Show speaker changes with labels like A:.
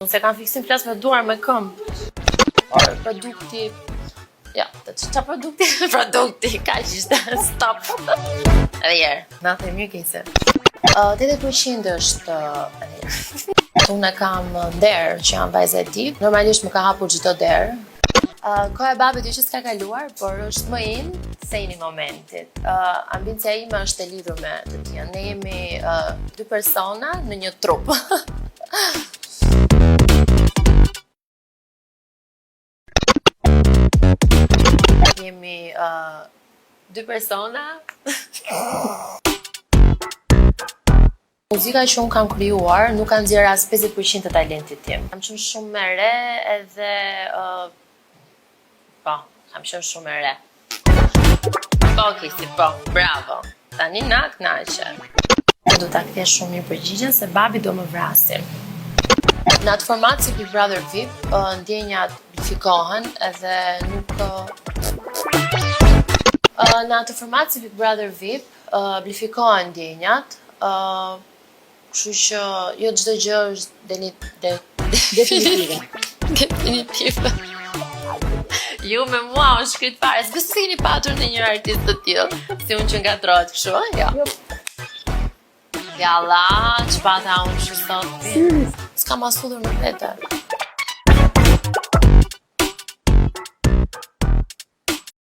A: Unë s'e kam fiksim flas me duar me këmbë. Por produkti Ja, të që ça produkti? Produkti, kaq ishte, stop. Edhe njerë, natë e mirë kese. Uh, 80% është uh, edhe njerë. Unë e kam nder që jam vajza e tij. Normalisht më ka hapur çdo derë. Uh, koha e babit jo që s'ka kaluar, por është më in se in i momentit. Uh, ambicia ime është e lidhur me të tija. Ne jemi uh, dy persona në një trup. jemi uh, dy persona Muzika që unë kam krijuar nuk ka nxjerrë as 50% të talentit tim. Kam qenë shumë e re edhe uh, po, kam qenë shumë e re. Po, Kisi, po, bravo. Tani na kënaqe. Do ta kthej shumë mirë përgjigjen se babi do më vrasi. Në atë format si Big Brother VIP, uh, ndjenjat amplifikohen edhe nuk uh, në atë format si Big Brother VIP, Amplifikohen ndjenjat, kështu që jo çdo gjë është deni, de,
B: definitive.
A: definitive. Ju me mua u shkrit fare, s'besoj se keni patur ndonjë artist të tillë, si unë që ngatërrohet kështu, ë? Jo.
B: Jo.
A: Jalla, ç'pata unë që sot. S'kam as hudhër në vete.